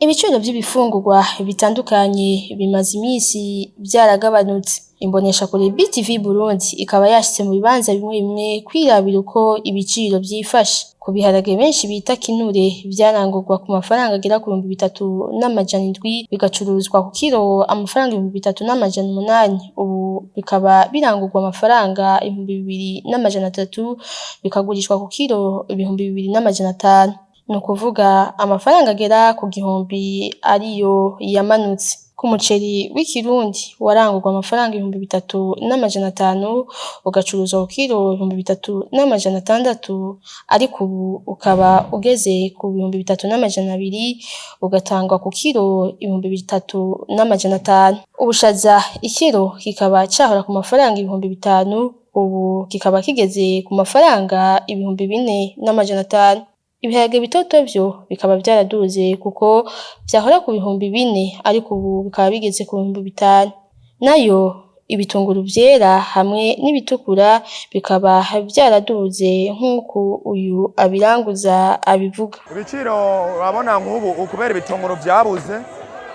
Ibiciro vy'ibifungurwa bitandukanye bimaze imisi vyaragabanutse. Imboneshakure BTV Burundi ikaba yashitse mu bibanza bimwe bimwe kwirabira uko ibiciro vyifashe. Ku biharage benshi bita kinure, vyarangurwa ku mafaranga agera ku 3700, bigacuruzwa ku kiro amafaranga 3800. Ubu bikaba birangurwa amafaranga 2300, bikagurishwa ku kiro 2500. Ni ukuvuga amafaranga agera ku 1000 ariyo yamanutse. Ku muceri w'ikirundi warangurwa amafaranga 3500, ugacuruzwa ku kiro 3600, ariko ubu ukaba ugeze ku 3200, ugatangwa ku kiro 3500. Ubushaza ikiro kikaba cahora ku mafaranga 5000, ubu kikaba kigeze ku mafaranga 4500. Ibiharage bitoto vyo bikaba vyaraduze, kuko vyahora ku 4000, ariko ubu bikaba bigeze ku 5000. Nayo ibitunguru vyera hamwe n'ibitukura bikaba vyaraduze, nk'uko uyu abiranguza abivuga. Ibiciro urabona nk'ubu kubera ibitunguru vyabuze,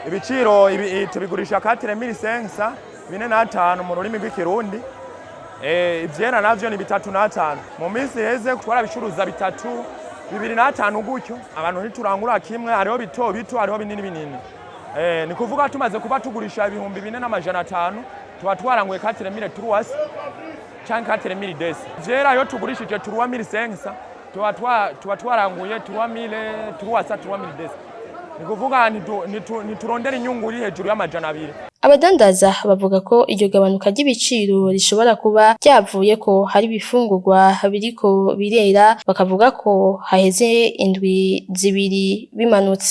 ibiciro tubigurisha 4500, 4,5 mu rurimi rw'ikirundi. Ivyera navyo ni 3,5. Mu minsi iheze twarabicuruza 3, 2,5 gutyo. Abantu ntiturangura kimwe, hariho bito bito, hariho binini binini. Ni kuvuga tumaze kuba tugurisha 4500, tuba twaranguye 4300 canke 4200. Vyera iyo tugurishije 3500, tuba twaranguye 3300, 3200. Ni kuvuga ntiturondera inyungu iri hejuru y'200. Abadandaza bavuga ko iryo gabanuka ry'ibiciro rishobora kuba ryavuye ko hari ibifungurwa biriko birera, bakavuga ko haheze indwi 2 bimanutse.